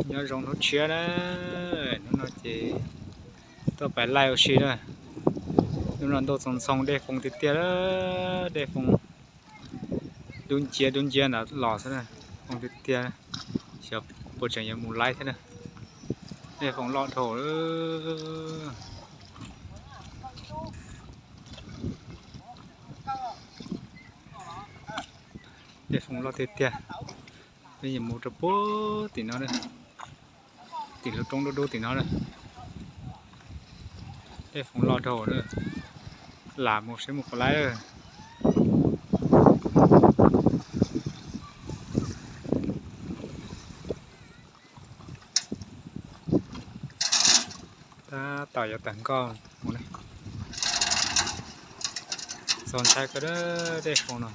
Nyob zoo hnub tshiab na, hnub no ces tuaj pais laij ua si na. Hnub no ntuj txoos ntxhoo dej foom tiag tiag, dej foom dub nciab dub nciab ntawd los xwb na, foom tiag tiag. Xyov puas tseem yuav mus laij thiab na, dej foom loj dhau. Dej foom loj tiag tiag. Peb yuav mus rau puag tim no, tim lub roob dub dub tim no. Dej foom loj dhau, lam mus seb mus puas laij. Tab tom yuav tawm nkoj mus, txaus ntshai kawg dej foom no.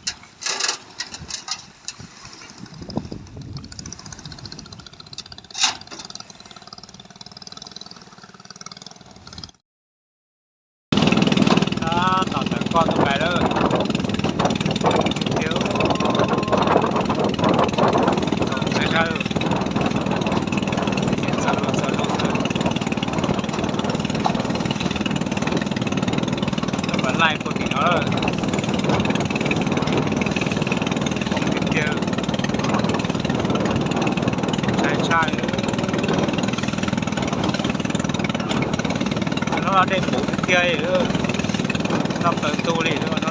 Tab tom tawm nkoj tuaj pais lawm. Txaus ntshai zaj, txaus luag txaus luag. Tuaj pais laij puag tim no lawm. Foom tiag tiag, ntshai tshaj li. Hnub no dej puv tiag tiag li, noj plaws ntug li hnub no.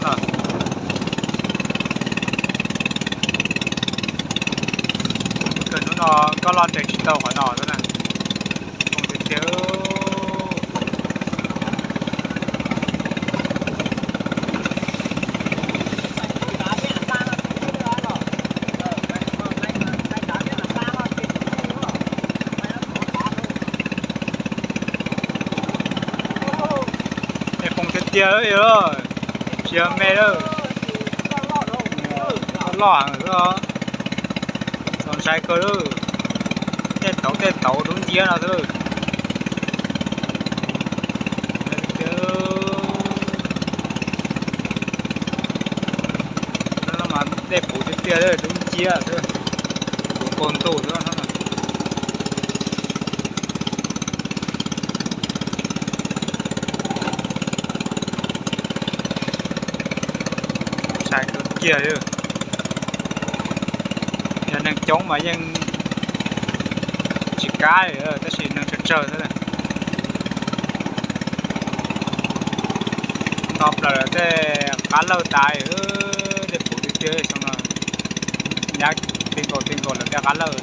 Kawg hnub no nkoj loj nres tsis tau qhov no xwb na. Foom tiag tiag. Dej foom tiag tiag li, tsis yog me lawm. Loj heev xwb. Txaus ntshai kawg li. Tej tauv tej tauv dub nciab no xwb. Hnub no mas dej puv tiag tiag, dub nciab xwb, puv nkaus ntuj xwb. Ntshai kawg kiag li. Yog neeg coob mas yeej tsis kav li, tab sis neeg tsawg tsawg xwb. Nto plaws lawv tej qab lawj tas li, dej puv tiag tiag xyoo no. Nyab ti nkaus ti nkaus lawv tej qab lawj.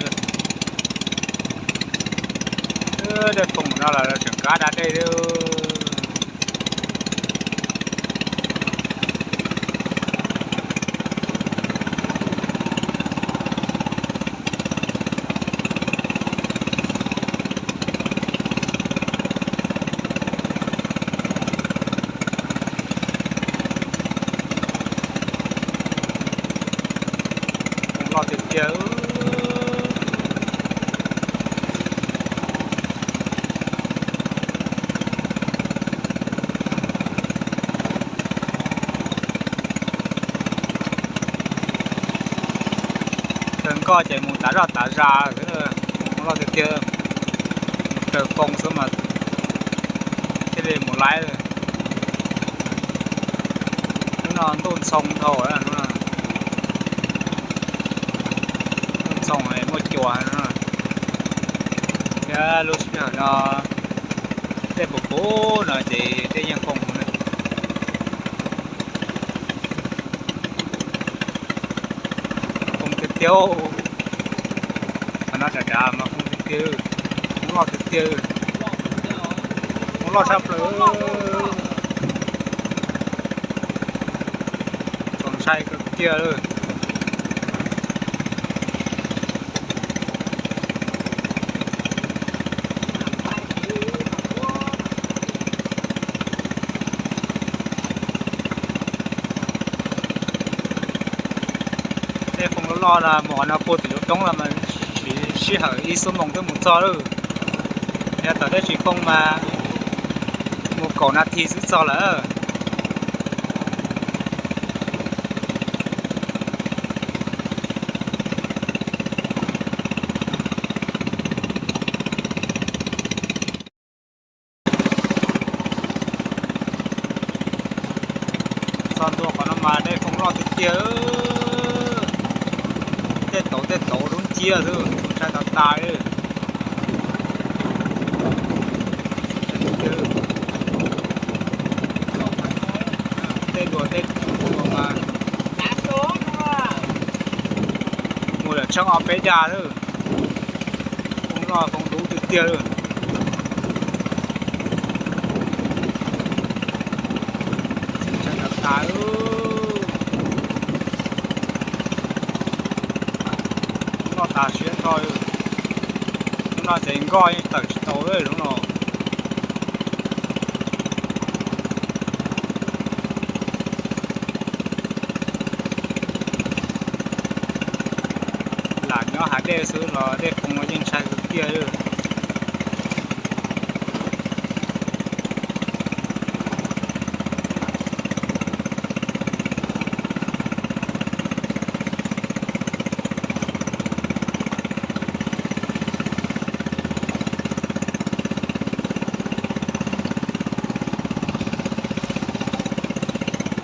Dej foom no los lawv tseem kav da dej li. Foom loj tiag tiag. Tawm nkoj ces mus tav zoj tav zas xwb, foom loj tiag tiag. Mus raws foom xwb mas thiaj li mus laib. Hnub no ntuj ntxhoo dhau, hnub no ntuj ntxhoo muaj cua no. Thiab lub sij hawm no dej puv puv no ces dej yeej foom na. Foom tiag tiag. Qhov no dav dav mas foom tiag tiag. Foom loj tiag tiag. Foom loj tshaj plaws. Txaus ntshai kawg kiag li. Tej foom loj loj no mus qhov no puag tim lub roob los mas siv sij hawm ib xuab moos twb mus txog lawm. Yog tom tej tsis foom mas mus kaum nas this xwb txog lawm. Dej foom loj tiag tiag, tej tauv tej tauv dub nciab xwb, ntshai tas tas li. Tej dua tej dua mas mus lawm tsheej ob peb dag lawm. Foom loj foom dub tiag tiag lawm. Ntshai tas tas. Foom loj tas siab nrho. Hnub no ces nkoj yeej tawm tsis tau lawm no. Lam nyob hav dej xwb los dej foom los yeej ntshai kawg kiag li.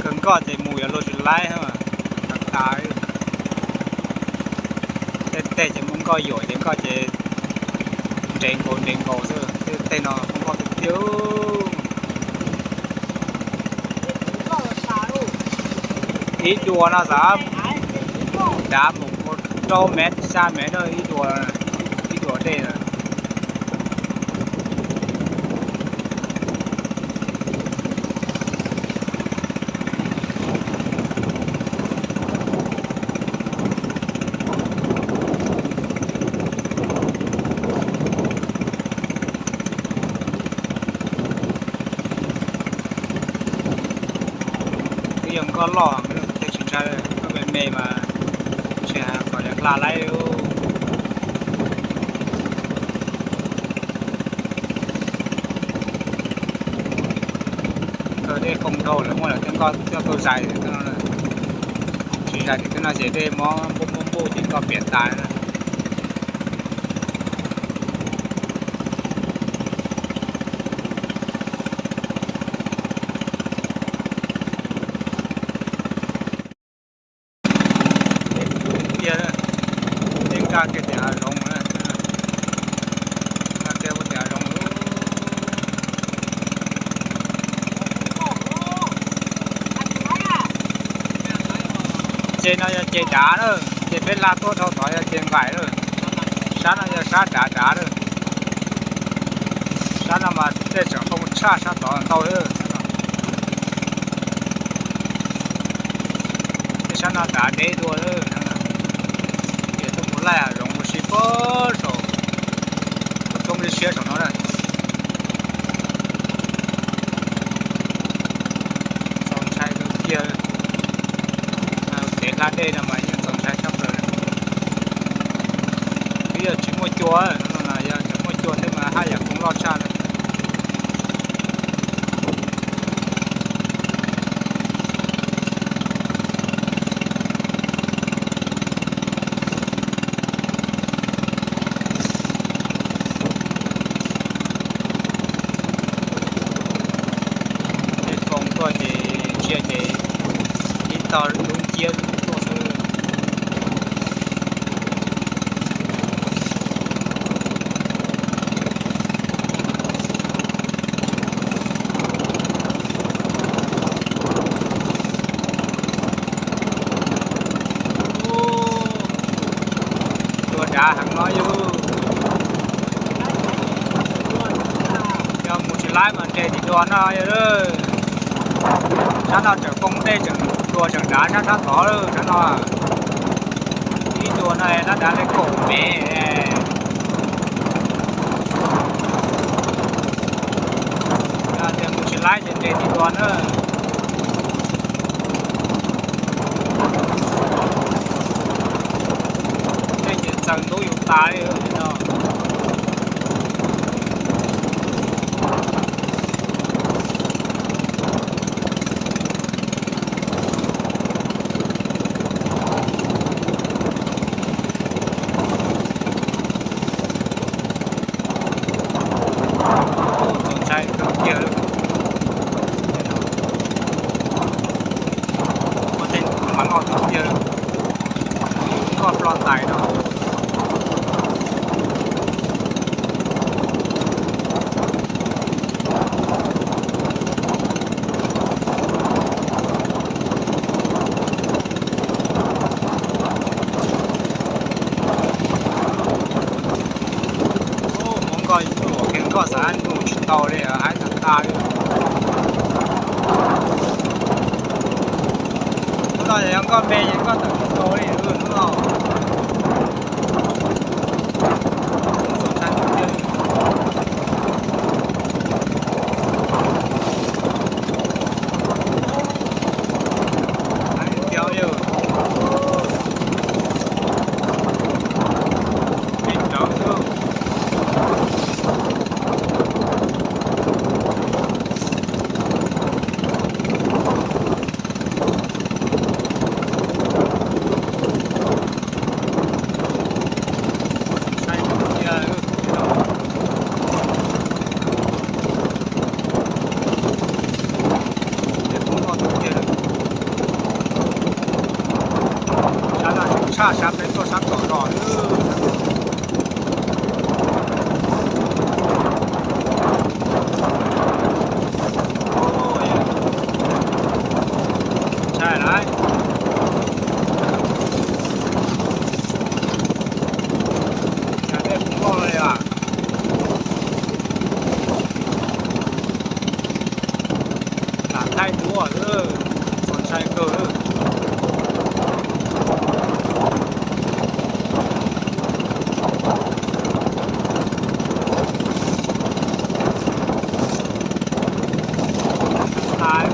Kawg nkoj ces mus yuav luag tsis laib, tas tas. Tej teg ces muaj nkoj yuam ces nkoj ces nres nkaus nres nkaus xwb, tej teg no muaj nkoj tiag tiag. Ib dua no xav dav mus rau mev xya mev na, ib dua, ib dua dej na. Twb yog nkoj loj, tej tsis ntshai, nkoj me me mas tsis hais kom yog hla laib. Kawg dej foom dhau lawm muaj lawm tej nkoj coj tuaj zais, tsis zais tim tej no ces dej mob npuj npuj npuj ces nkoj piam tas na. Tiag, dej nkag kiag tim hav zoov, nkag kiag ua tim hav zoov. Ces no yog ces dav na, ces peb la tuaj dhau tod yog ces nqaim na. Sab no yog sab dav dav na. Sab no mas dej tseem foom tshaj sab tod ntau li. Tej sab no dav deb dua lawm. Ces tuaj mus laij hav zoov ua si puag saum, tuaj mus li siab saum no na. Txaus ntshai kawg kiag. Kev hla dej no mas yeej txaus ntshai tshaj plaws. Twb yog tsis muaj cua, no yog tseem muaj cua thiab mas haj yam foom loj tshaj na. Dej foom tuaj ces ntsia ces ib tog dub nciab tuaj xwb. Dua dav heev no yog. Yog mus tsis laib mas nres tim dua no yog. Sab no tseem foom dej tseem dua tseem dav sab sab tod sab no. Ib dua no lab dav li kaum mev. Yog tias mus tsis laib ces nres tim dua na. Tej ces txaws ntub yus tas li no. Txaus ntshai kawg kiag. Ua Koj xav mus tsis tau li, hais tag tas li. Hnub no yog nkoj me es koj tawm tsis tau li hnub no. Sab no tshaj sab peb tuaj sab tom zos. Ntshai lawm. Ntshai tej kub loj li as. Lam thaij duab lawm, txaus ntshai kawg. Hais